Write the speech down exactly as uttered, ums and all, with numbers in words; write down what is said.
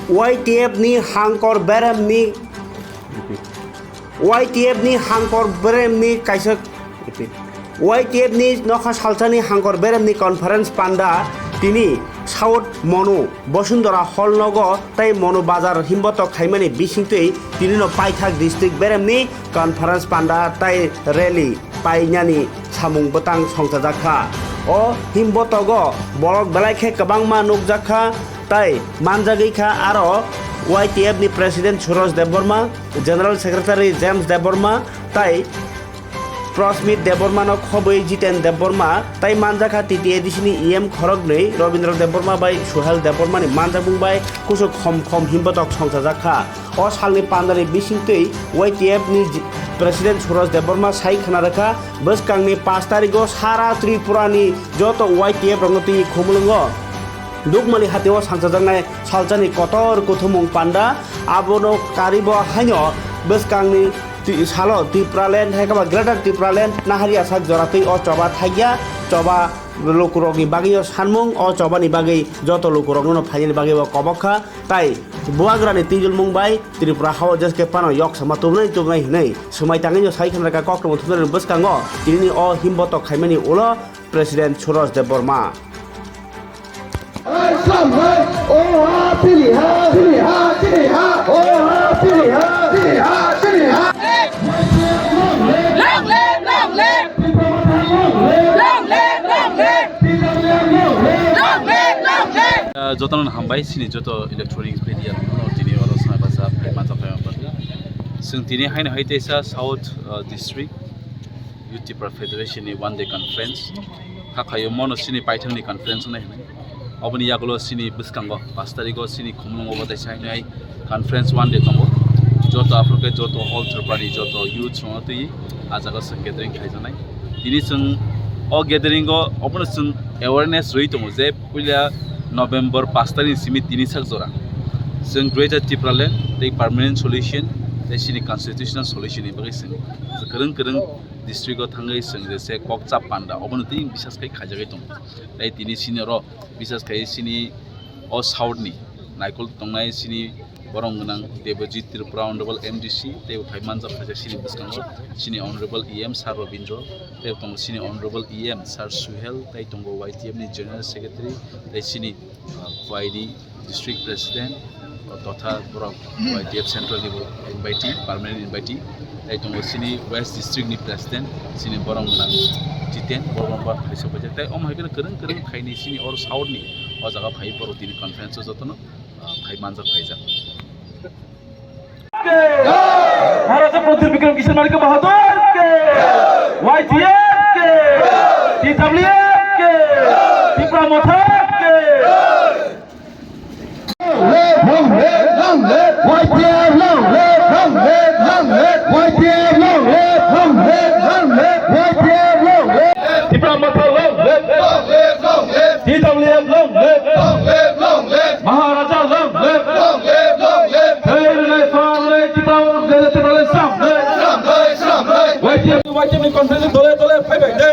Y T F ni hangkor beremni, Y T F ni hangkor beremni kaisa, Y T F ni nokha salsani hangkor beremni conference panda tini South Monu Bosundora Hall nogo tei Monu Bazar himbotok khaimani bisingtwi tinino paithak district beremni conference panda tei rally painani samung bwtang songchajak kha. O himbotogo borok belai khe kwbangma nukjak kha tei manjagwi kha aro Y T F ni President Suroj Debbarma, General Secretary James Debbarma tei Prosmit Debbarmano khobwi Jiten Debbarma tei manjakha T T A D C ni E M khoroknwi Robindra Debbarma bai Suhel Debbarmani manjakmung bai kusuk khom khom himbotok songchajak kha. O salni pandani bisingtwi Y T F ni ji-, President Suraj Debbarma sai khna rwkha, bwskangni pash tarigo sara Tripurani joto Y T F rokno twi khumulwngo Dukmali hatio sangchajaknai salsani kotor kuthumung panda, abono karibo haino bwskangni ti-, salo Tipraland hai khe ba Greater Tipraland naharya sak jora twi o choba thakya, choba lukurokni bagwi o sanmung, o chobani bagwi joto lukurokno phainani bagwi bo kobok kha. Tai bubagrani twijlmung bai Tripura hao jeskhe phano yok sama tubunai tubunai hinwi swmai tangwi no sai khna rwkha koktwma thumnani bwskango tinini o himbotok khaimani ulo President Suraj Debbarma. Long live, long live! Long live, long live! Long live, long live! Ah, jotono hambai sini joto electronic media no tini oro sana basa phai manjak phai manjak. Chwng tini haino hai teisa South, ah, District Youth Tipra Federation ni one day conference. Hakhayo mono sini paithangni conference nai hinwi. Oboni yagulo sini bwskango pash tarigo sini khumulwngo bo teisa haino hai conference one day tongo. Joto aphuru khe joto all Tripura ni joto youth rokno twi ah jaga se gathering khaijaknai. Tini chwng o gathering o obono chwng awareness rwi tongo je puila November pash tarikh ni simi tini sak jora chwng Greater Tipraland tei permanent solution tei sini constitutional solution ni bagwi chwng kwrwng kwrwng district o thangwi chwng je se kok chap panda obono tei bisas khai khaijagwi tongo. Tei tini sini oro bisas khai sini o south ni naikol tongnai sini borong gwnang Debojit Tripura Honorable M D C tei bo phai manjak phaijak sini bwskango sini Honorable E M Sir Robindro tei tongo sini Honorable E M Sir Suhel tei tongo Y T F ni General Secretary tei sini, uh, Y D District President, uh, totha borok Y T F Central ni bo invitee, permanent invitee tei tongo sini West District ni President sini borong gwnang Jiten borok phaisa phaijak tei omo hai kheno kwrwng kwrwng phaini sini oro south ni o jaga phai borok tini conference o jotono ah, phai manjak phaijak. Maharaja Pradyut Bikram Kishore Manikya Bahadur ke, Y T F ke, T W F ke, Tipra Motha ke. Long live, long live, Y T F long live, long live, long live, Y T F long live, long live, long live, Y T F long live. Tipra Motha long live, long live, long live. T W F long live! Long live, long live! Maharaja long live! Long live, long live! Hey, long live, long live! Tipra, Tipra, long live! Long live, long live! Y T F, Y T F ni conference dole, dole.